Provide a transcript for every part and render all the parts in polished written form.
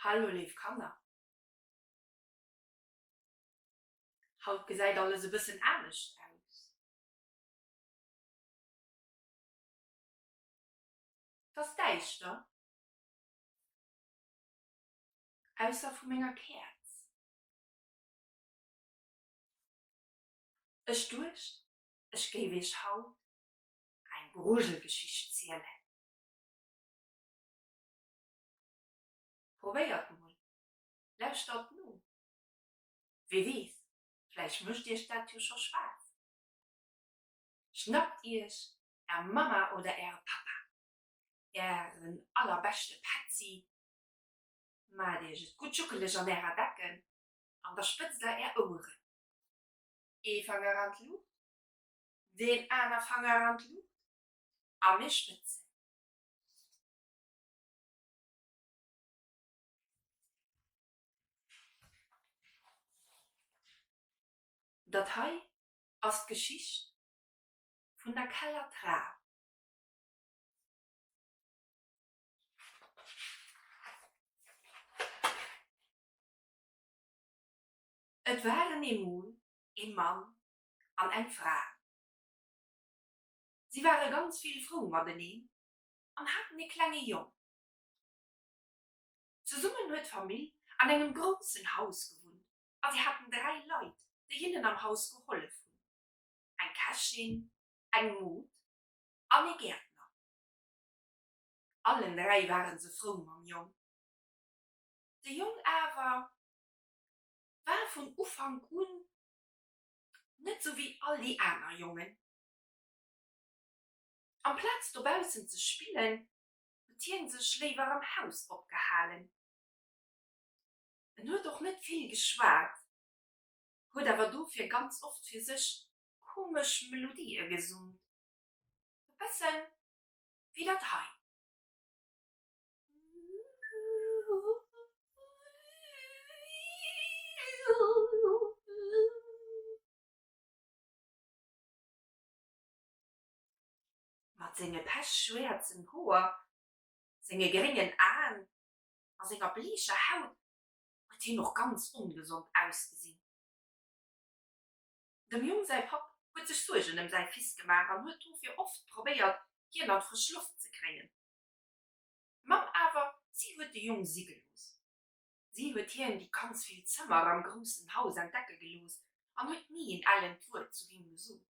Hallo léif Kanner. Haut gesäit alles e bëssen anescht aus. 't ass däischter, ausser vu menger Käerz. Ech duecht, ech géif iech haut eng Grujelgeschicht zielen. Probéiert mol, lauschtert no, wee weess, vläicht mécht iech dat jo scho Spaass. Schnappt iech är Mamma oder äre Pappa, ären allerbeschte Petzi, maacht iech et gutt juckeleg an ärer Decken an da spëtzt der är Oueren. Ee Fanger an d'Luucht, deen aner Fanger an d'Luucht a mir spëtzen. Dat hei ass d'Geschicht vun der Kellertrap. Et waren eemol ee Mann an eng Fra. Si ware ganz vill frou mateneen an haten ee klenge Jong. Zesummen huet d'Famill an engem groussen Haus gewunnt a si haten 3 Leit, déi hinnen am Haus gehollef hunn, eng Kächin, eng Mod an ee Gäertner. Allen 3 ware se frou mam Jong. De Jong awer war vun Ufank un net sou wéi all déi aner Jongen. Amplaz dobaussen ze spillen, huet hien sech léiwer am Haus opgehalen. En huet och net vill geschwat, huet awer dofir ganz oft fir sech komesch Melodië gesummt, e bësse wéi dat hei. Mat senge pechschwäerzen Hoer, senge gréngen Aen a senger bleecher Haut huet hien och ganz ongesond ausgesinn. Dem Jong säi Papp huet sech Suergen ëm säi Fils gemaach an huet dofir oft probéiert, hien an d'frësch Loft ze kréien. D'Mamm awer, si huet de Jong si gelooss. Si huet hien déi ganz vill Zëmmer am groussen Haus entdecke gelooss an huet ni een ellent Wuert zu him gesot.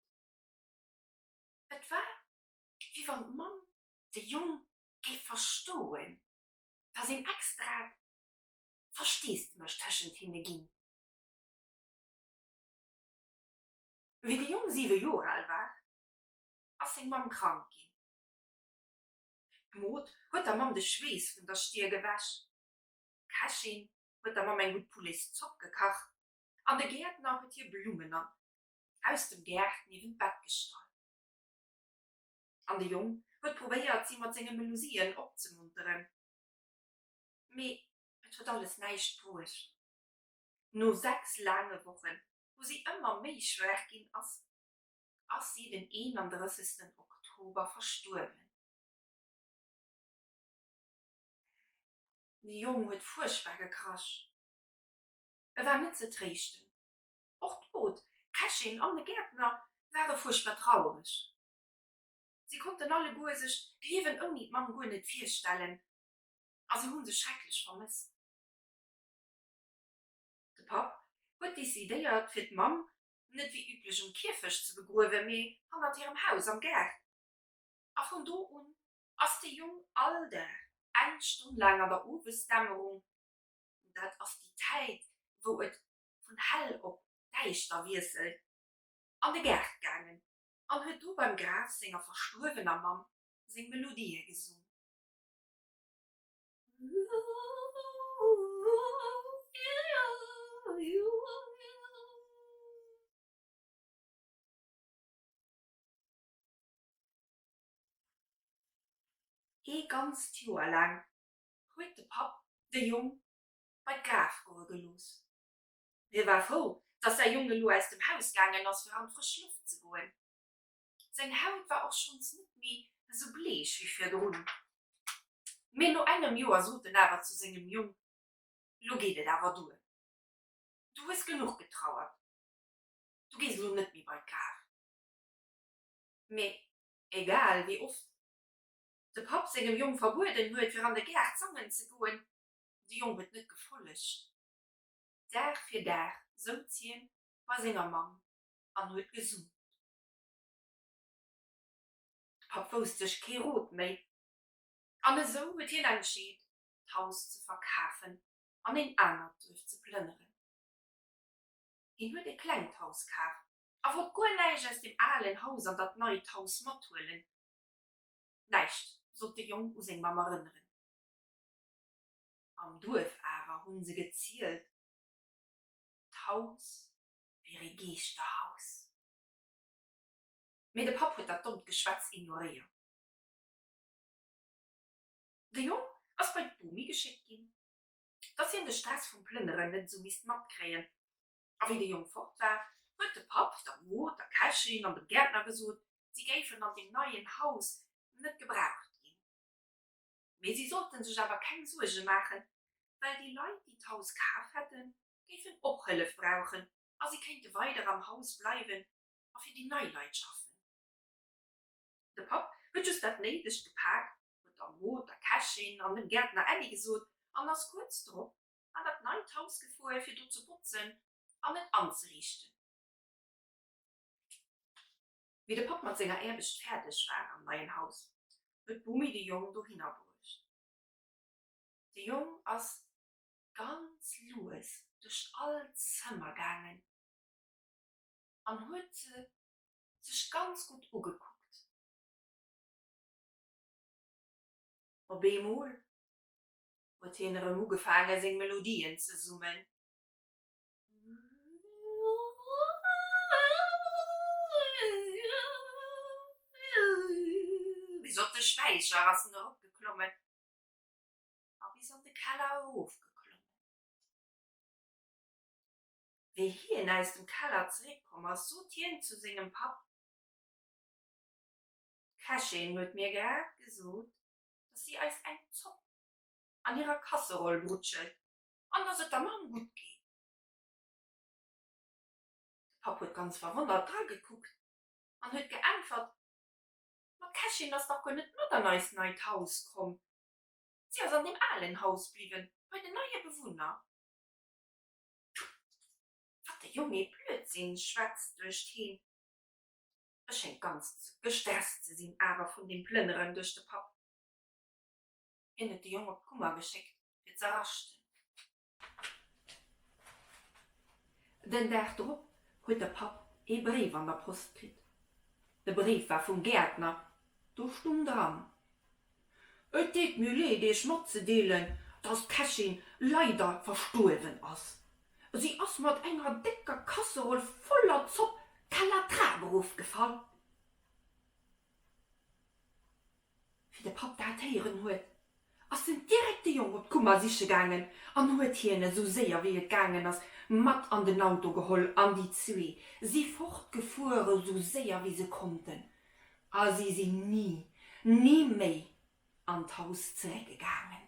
Et war, wéi wann d'Mamm de Jong géif verstoen, 't ass een extraat Versteesdemech tëschent hinne ginn. Wéi de Jong siwe Joer al war, ass seng Mamm krank ginn. D'Mod huet der Mamm de Schweess vun der Stier gewäsch, d'Kächin huet der Mamm eng gutt Pouletszopp gekacht an de Gäertner huet hir Blummen an aus dem Gaart niewent d'Bett gestallt. An de Jong huet probéiert, si mat senge Melusien opzemunteren, mee et huet alles näischt bruecht. No 6 laange Wochen, wou si ëmmer méi schwaach ginn ass, ass si den 31. Oktober verstuerwen. De Jong huet fuerchtbar gekrasch. E war net ze tréischten. Och d'Mod, d'Kächin an de Gäertner ware fuerchtbar traureg. Si konnten alleguer sech d'Liewen ouni d'Mamm guer net virstellen a se hu se schrecklech vermësst. De Papp huet decidéiert, fir d'Mamm net wéi üblech um Kierfecht ze begruewen, mee hannert hirem Haus am Gaart. A vun do un ass de Jong all Dag eng Stonn laang an der Owesdämmerung, dat ass déi Zäit, wou et vun hell op däischter wiesselt, an de Gaart gaangen an huet do beim Graf senger verstuerwener Mamm seng Melodië gesung. Ee ganzt Joer laang huet de Papp de Jong bei d'Graf goe gelooss. Hie war frou, dass säi Jong elo aus dem Haus gaangen ass, fir an d'frësch Loft ze goen. Seng Haut war och schonns net méi esou bleech wéi virdrun. Mee no engem Joer sot en awer zu sengem Jong. Lo geet et awer duer. Du hues genuch getrauert. Du gees elo net méi bei d'Graf. Mee egal wéi oft de Papp sengem Jong verbueden huet, fir an de Gaart sangen ze goen, de Jong huet net gefollegt. Dag fir Dag souz hien bei senger Mamm an huet gesummt. De Papp wousst sech kee Rot méi an esou huet hien entscheet, d'Haus ze verkafen an een anert Duerf ze plënneren. Hien huet e klengt Haus kaf a wollt guer näischt aus deem alen Haus an dat neit Haus mathuelen. Näischt sollt de Jong u seng Mamm erënneren. Am Duerf awer hu se gezielt, d'Haus wier ee Geeschterhaus. Mee de Papp huet dat dommt Geschwätz ignoréiert. De Jong ass bei d'Bomi geschéckt ginn, dass hien de Stress vum Plënneren net esou misst matkréien. A wéi de Jong fort war, huet de Papp der Mod, der Kächin an dem Gäertner gesot, si géifen an deem neien Haus net gebraucht ginn. Mee si sollten sech awer keng Suerge maachen, well déi Leit, déi d'Haus kaf hätten, géifen och Hëllef brauchen a si kéinte weider am Haus bleiwen a fir déi nei Leit schaffen. De Papp huet just dat Néidegt gepak, huet der Mod, der Kächin an dem Gäertner Äddi gesot an ass kuerz drop an dat neit Haus gefuer, fir do ze botzen an et anzeriichten. Wéi de Papp mat senger Aarbecht fäerdeg war am neien Haus, huet d'Bomi de Jong dohinner bruecht. De Jong ass ganz lues duerch all d'Zëmmer gaangen an huet se sech ganz gutt ugekuckt. Op eemol huet hien erëm ugefaange seng Melodien ze summen. Bis op de Späicher ass en eropgeklommen a bis an de Keller erofgeklommen. Wéi hien aus dem Keller zeréckkomm ass, sot hien zu sengem Papp, D'Kächin huet mir grad gesot, dass si eis eng Zopp an hirer Kasseroll brutschelt an dass et der Mamm gutt geet. De Papp huet ganz verwonnert dragekuckt an huet geäntwert, Ma d'Kächin ass dach guer net mat an eist neit Haus komm, si ass an deem alen Haus bliwwen, bei den neie Bewunner. Wat de Jong ee Blödsinn schwätzt, duecht heen. E schéngt ganz gestresst ze sinn awer vun deem Plënneren, duecht de Papp. Hien huet de Jong op d'Kummer geschéckt, fir ze raschten. Den Dag drop huet de Papp ee Bréif an der Post kritt. De Bréif war vum Gäertner. Do stung dran, Et deet mir leed, Iech matzedeelen, dass d'Kächin leider verstuerwen ass. Si ass mat enger décker Kasseroll voller Zopp d'Kellertrap erofgefall. Wéi de Papp dat héieren huet, ass en direkt de Jong op d'Kummer siche gaangen an huet hien esou séier wéi et gaangen ass mat an den Auto geholl an déi zwee si fortgefuer esou séier wéi se konnten a si sinn ni, ni méi an d'Haus zeréckgaangen.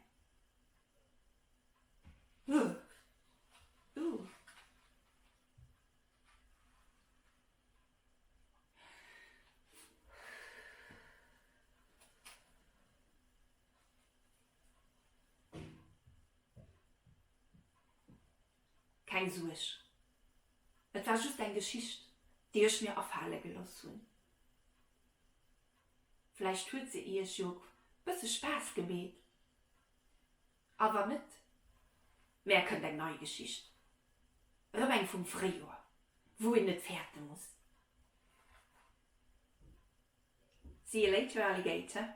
Keng Suerg, et war just eng Geschicht, déi ech mir afale geloss hunn. Vläicht huet se iech jo bësse Spaass gemeet, a wann net, mär kënnt eng nei Geschicht, erëm eng vum Fréijoer, wou een net fäerte muss. See you later, Alligator.